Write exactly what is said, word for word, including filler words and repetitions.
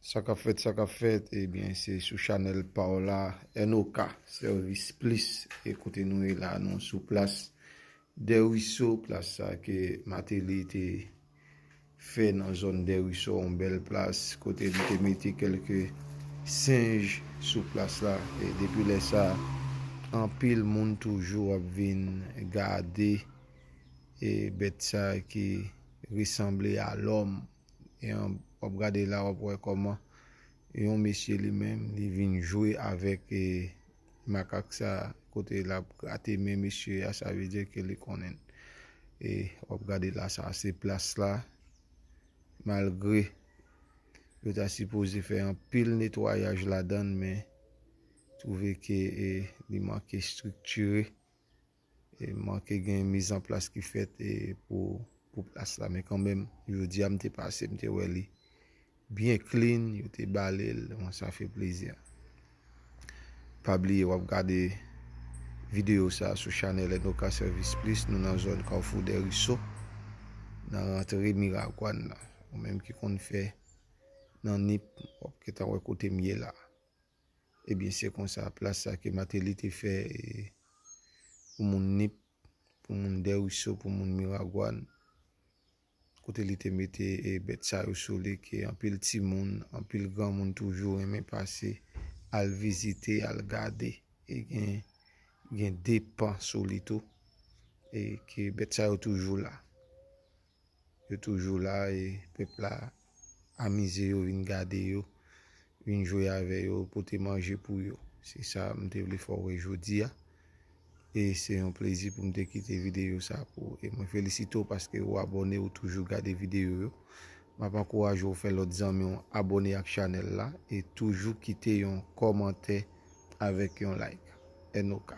Sa k ap fèt, sa k ap fèt, ebyen, se sou chanèl pa w la, N O K, Sèvis Plis, e kote nou ye la, nou sou plas Dèriso, plas sa ke Mateli te fè nan zòn Dèriso, yon bèl plas, kote li te mete kèlke senj sou plas la. E depi lè sa, anpil moun toujou ap vin gade e bèt sa ki resanble a lòm. E w ap gade la, w ap wè kòman yon mesye li menm, li vin jwe avèk e, makak sa, kote l ap grate men mesye a, sa vle di ke li konnen. E w ap gade la, sa se plas la, malgre yo ta sipoze fè anpil netwayaj ladan l, men twouve ke e, li manke estriktire. E manke gen mizanplas ki fèt e pou, pou plas la. Men kanmenm, jodi a m te pase, m te wè li byen clean, yo te bale l, mwen sa fè plezi. Pa bliye w ap gade videyo sa sou chanèl N O K Sèvis Plis, nou nan zòn Kafou Dèriso, nan rantre Miragwàn nan. Ou menm ki konn fè nan Nip, w ap gentan wè kote m ye la. Ebyen, se konsa, plas sa ke Mateli te fè e, pou moun Nip, pou moun Dèriso, pou moun Miragwàn, kote li te mete e, bèt sa yo sou li, ke anpil timoun, anpil granmoun toujou renmen pase, al vizite, al gade. E gen, gen de pan sou li tou, e ke bèt sa yo toujou la. Yo toujou la e pèp la amize yo, vin gade yo, vin jwe avè yo, pote manje pou yo. Se sa m te vle fè w wè jodi a. E se yon plezi pou m te kite videyo sa pou ou. E mwen felisite w paske ou abòne, ou toujou gade videyo yo. M ap ankouraje w fè lòt zanmi w abòne ak chanèl la e toujou kite yon kòmantè avèk yon like. N O K.